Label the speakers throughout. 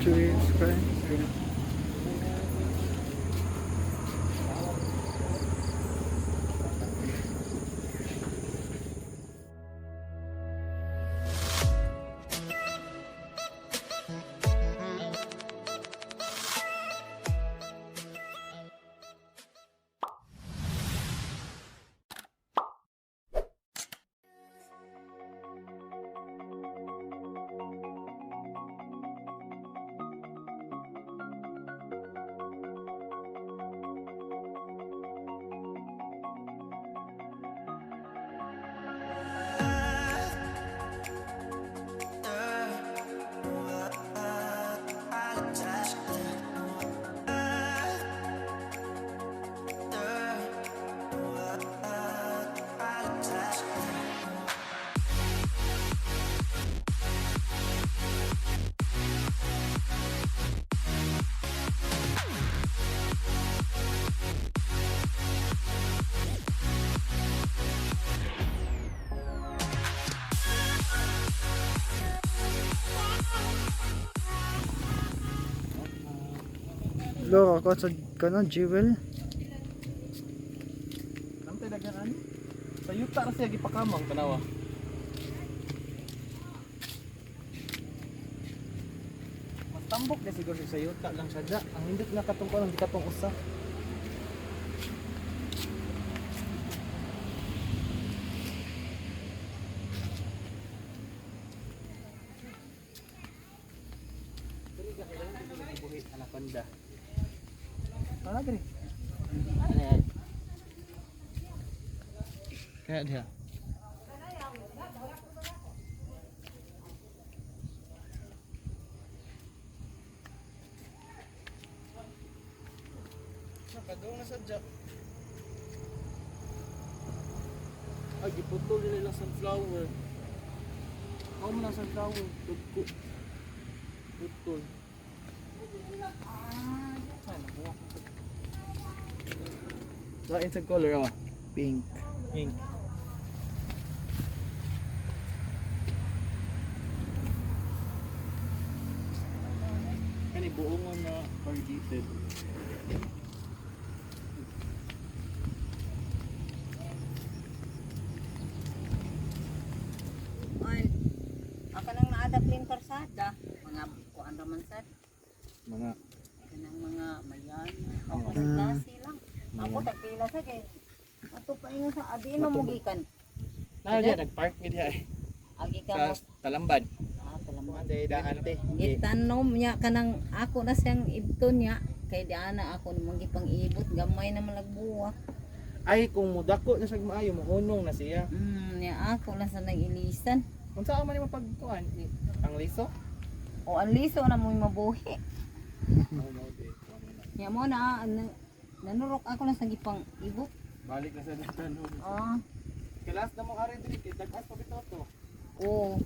Speaker 1: Jesus Christ. Lo, ako sa kano, jewel.
Speaker 2: Antay lagyan ani. Sa yuta ra siya gipakamang tanawa. Mas tambok na siguro siya sa yuta lang siya da. Ang hindot na katong kuan di katong usa. Dili ka kailangan ko buhi anaconda. Ano diri? Ano yan? Kaya diha. Nakadong na sadya. Ay, giputol nila ilang sunflower. Ako man ang sunflower. Dugko. Putol. Ay, nakuha ko. Lain sa color, oh.
Speaker 1: Pink.
Speaker 2: Pink. Kani buongon na variegated.
Speaker 3: An, ako nang naadaplin karsada, mga kuan raman sad,
Speaker 2: Mga
Speaker 3: kanang mga mayan, ako sa klase lang. Ako tagpila sa kay ato pa ingon sa adino mo gikan.
Speaker 2: Na diya nagpark mi diha eh.
Speaker 3: Agi ka mo.
Speaker 2: Sa Talamban.
Speaker 3: Ah, salamat.
Speaker 2: Ande daan te.
Speaker 3: Gitanom niya kanang ako na siyang ibton niya kay diana ako namang gipang-ibot gamay na malagbuwa.
Speaker 2: Ay kung mudako na siya maayo mohunong na siya.
Speaker 3: Niya ako lang sa nang-ilisan.
Speaker 2: Unsa man ni mapagkuan ang liso?
Speaker 3: O ang liso na mo'y mabuhi.
Speaker 2: Oh, mo di.
Speaker 3: Niya mo na nanurok ako lang sa gipang-ibot.
Speaker 2: Balik na sa tanom.
Speaker 3: Ah,
Speaker 2: Kilas na mo ari diri kay dag-as pa bitaw to.
Speaker 3: oo.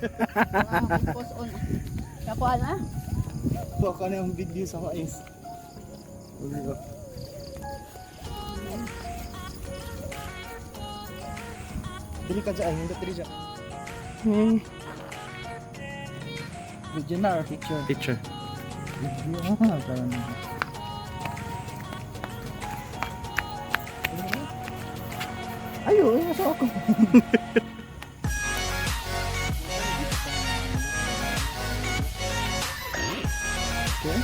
Speaker 3: Focus on. Kakuan ah.
Speaker 2: Baka na yung video sa mais.
Speaker 1: Ulo.
Speaker 2: Dili ka dyan, hindi dili dyan.
Speaker 1: Video na or picture?
Speaker 2: Picture.
Speaker 1: Video. Ah, parang Ayo, ay, nasa ako. Okay.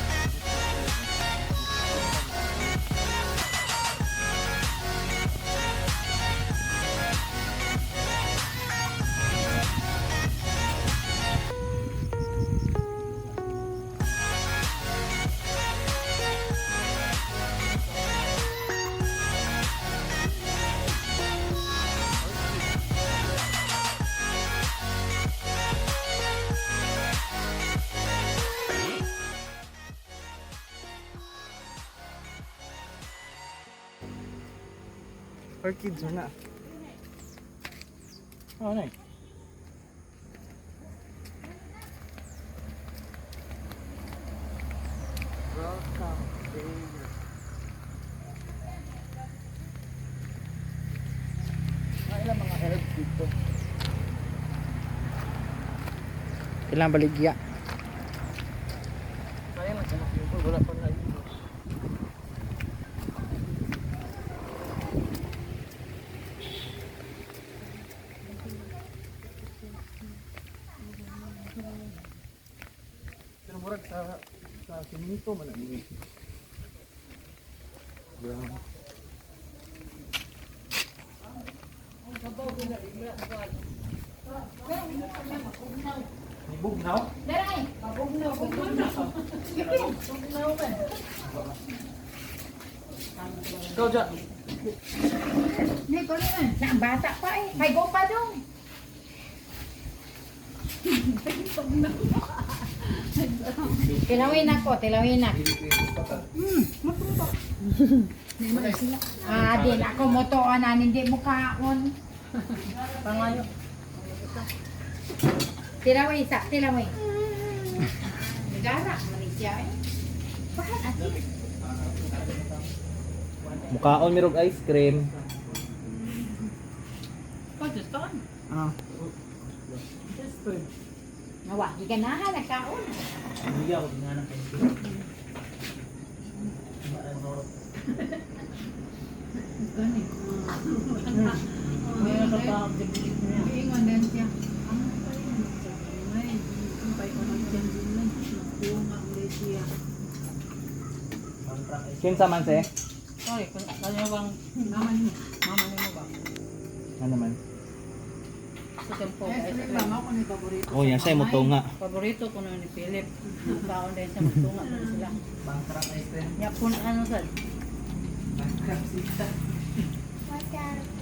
Speaker 2: Orchids na. Oh, nay.
Speaker 1: Welcome, baby.
Speaker 2: Ilang mga herbs dito.
Speaker 1: Ilang baligya?
Speaker 2: Kaya lang sa mga wala pa na yun. Pero murag sa simento man ang ini. Brown. Nibugnaw?
Speaker 3: Daray, mabugnaw, bugnaw. Bugnaw man.
Speaker 2: Ikaw dyan.
Speaker 3: Ni ko na. Na bata pa eh. Kay go pa dong. Tilawin ako, tilawin na. Ah, di na ako motoon na hindi mo kaon.
Speaker 2: Pangayo.
Speaker 3: Tilawin sa, tilawin. Nagara, man siya eh. Bakit ati?
Speaker 2: Mukaon mirog ice cream.
Speaker 1: Ah.
Speaker 3: Nawa, giganahan nagkaon.
Speaker 2: Hindi ako ginanang kayo.
Speaker 3: Ingon din siya.
Speaker 2: Kinsa man se?
Speaker 4: Sorry, kung ano bang mama niyo? Mama niyo ba?
Speaker 2: Ano man?
Speaker 4: Sa tempo, ice cream.
Speaker 2: Oh, yan siya mo tunga.
Speaker 4: Paborito ko na ni Philip. Magkaon din siya, magtunga din sila.
Speaker 2: Pangtrang ice cream.
Speaker 4: Nya kun ano sad?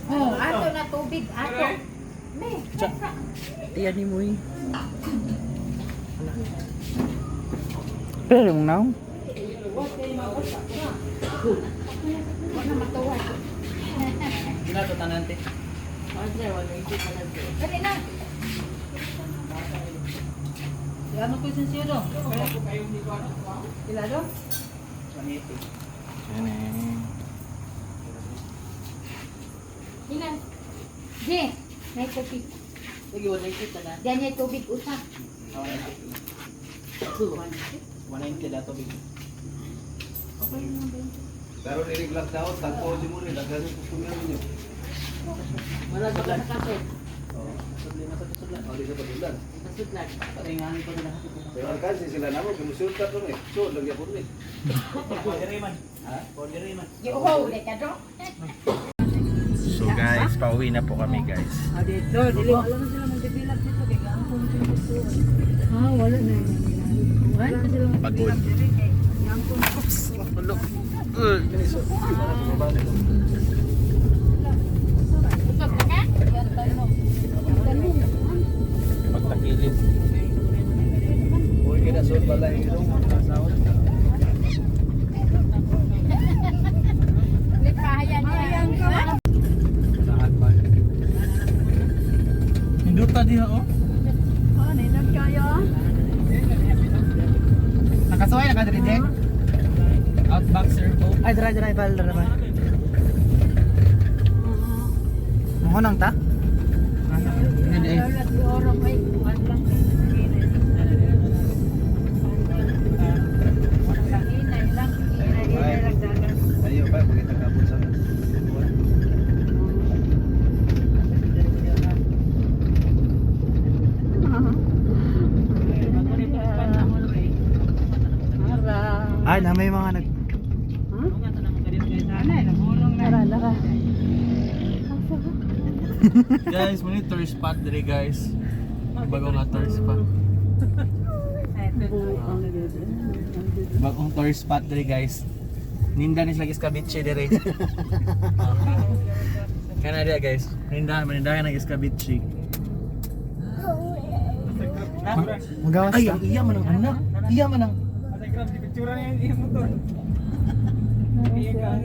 Speaker 3: Oh, ato na tubig, ato. Me, sa.
Speaker 1: Tiyan ni mo eh. Pero yung now?
Speaker 3: Wala matuwa.
Speaker 2: Ginato tanan te.
Speaker 3: Dali na.
Speaker 4: Ano ko sincero? Ilado?
Speaker 3: Ilan? Je, may tubig.
Speaker 4: Sige, wala kita na.
Speaker 3: Diyan niya tubig usa.
Speaker 2: 190 dato big.
Speaker 5: Pero niriglag daw, tagpo si Muli, lagyan yung customer ninyo.
Speaker 4: Wala ba ka sa kape?
Speaker 5: Oo, di sa pagdulan.
Speaker 4: Kasudlan.
Speaker 2: Paringahan ko na.
Speaker 5: Pero ang kasi sila namo, kumusulta ko eh. So, lagyan ko rin.
Speaker 2: Pwede man. Ha? Pwede man.
Speaker 3: Giuhaw le ka do.
Speaker 2: So guys, pauwi na po kami guys.
Speaker 4: Ah, dito, dili wala na sila magbibilak dito kay gaangkon sila dito.
Speaker 1: Ah, wala na.
Speaker 4: Wala na sila
Speaker 2: Pagod.
Speaker 3: Usog na ka?
Speaker 2: Pagtakilid.
Speaker 5: Uy, kinasod pala yung ilong.
Speaker 3: Lipahayan niya.
Speaker 5: Lahat pa.
Speaker 2: Hinduta diha oh. Ay, dara, dara, pal, dara, pal. Mohonang ta?
Speaker 4: Wala si Oro may kuwan lang.
Speaker 3: Hinay lang, hinay lang dagat.
Speaker 5: Ayo pa, pagkita kapon sa
Speaker 3: Ara.
Speaker 2: Ay, na may mga nag.
Speaker 3: Ara, ara.
Speaker 2: Guys, muna yung tourist spot dire, guys. Bago nga tourist spot. Bagong tourist spot dire, guys. Ninda ni sila iskabiche dire. Kana guys. Ninda, maninda nag iskabiche.
Speaker 1: Magawas.
Speaker 2: Ay, ang iya man ang anak. Iya man ang
Speaker 4: Picture na yung motor. Iya ka,